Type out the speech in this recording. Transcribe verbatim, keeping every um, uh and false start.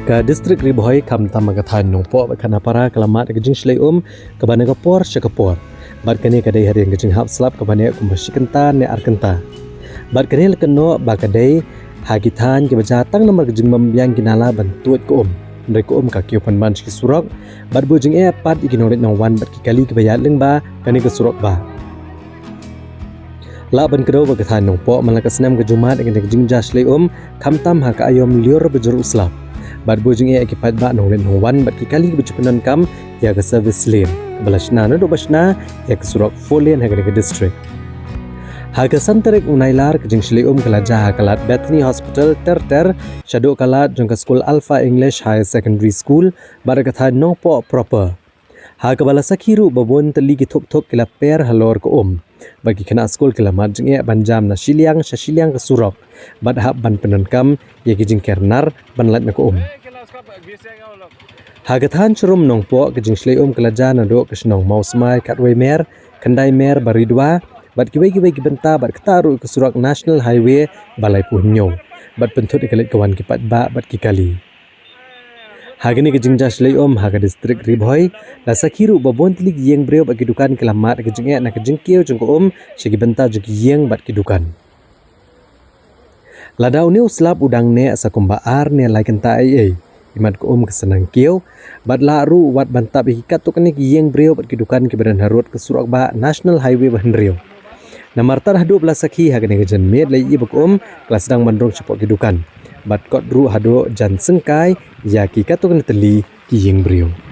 Ka district Ri Bhoi, khamtam ha ka thaiñ Nongpoh bad Khanapara, ka la mad ka jingshlei um kaba na ka por sha ka por. Bad kane ka dei hadien ka jinghap slap kaba neh kumba shi kynta ne ar kynta. Bad kane la kynnoh ba ka dei ha ki thaiñ kiba jia tang namar ka jingbym biang ki nala ban tuid ka um. Hynrei ka um ka kiew pynban sha ki surok bad buh jingeh pat ïa ki nongleit nongwan bad ki kali kiba ïaid lyngba kane ka surok bah. Lah ban kdew ba ka thaiñ Nongpoh man la ka snem ka ju mad ïa kane ka jingjia shlei um, khamtam ha ka aïom lyiur bajur u slap. Bad buh jingeh ïa ki paidbah nongleit nongwan bad ki kali kiba ju pyndonkam ïa ka service lane kaba la shna naduh ba shna ïa ka surok four lane ha kane ka district. Ha ka san tarik u Nailar ka jingshlei um ka la jia ha ka lad Bethany Hospital Ter Ter, shaduh ka lad jong ka skul Alpha English Higher Secondary School bad ha ka thaiñ Nongpoh proper. Ha kaba la sakhi ruh ba bun tylli ki thuk thuk ki la per halor ka um. Bad ki khynnah skul ki la mad jingeh ban jam na shiliang sha shiliang ka surok bad hap ban pyndonkam ïa ki jingker nar ban lait na ka um. Ha ka thaiñ sharum Nongpoh ka jingshlei um ka la jia naduh ka shnong Mawsmai Khatwei Mer, Khyndai Mer, Baridwa bad kiwei kiwei ki bynta bad kata ruh ka surok National Highway ba laiphew hynñiew bad pynthut ïa ka leit ka wan ki paidbah bad ki kali. Ha kane ka jingjia shlei um ha ka district Ri Bhoi, la sakhi ruh ba bun tylli ki ïing briew bad ki dukan ki la mad ka jingeh na ka jingkiew jong ka um sha ki bynta jong ki ïing bad ki dukan. Lada une u slap u dang neh sa kumba ar ne lai kynta ei ei, imat ka um ka sa nang kiew bad lah ruh wat ban tap ïa ki katto katne ki ïing briew bad ki dukan kiba don harud ka surok bah National Highway ba hynriew. Namar tad haduh ba la sakhi ha kane ka janmiet la ïohi ba ka um ka la sdang ban rung shapoh ki dukan bad kot ruh haduh jan syngkai ïa ki katto katne tylli ki ïing briew.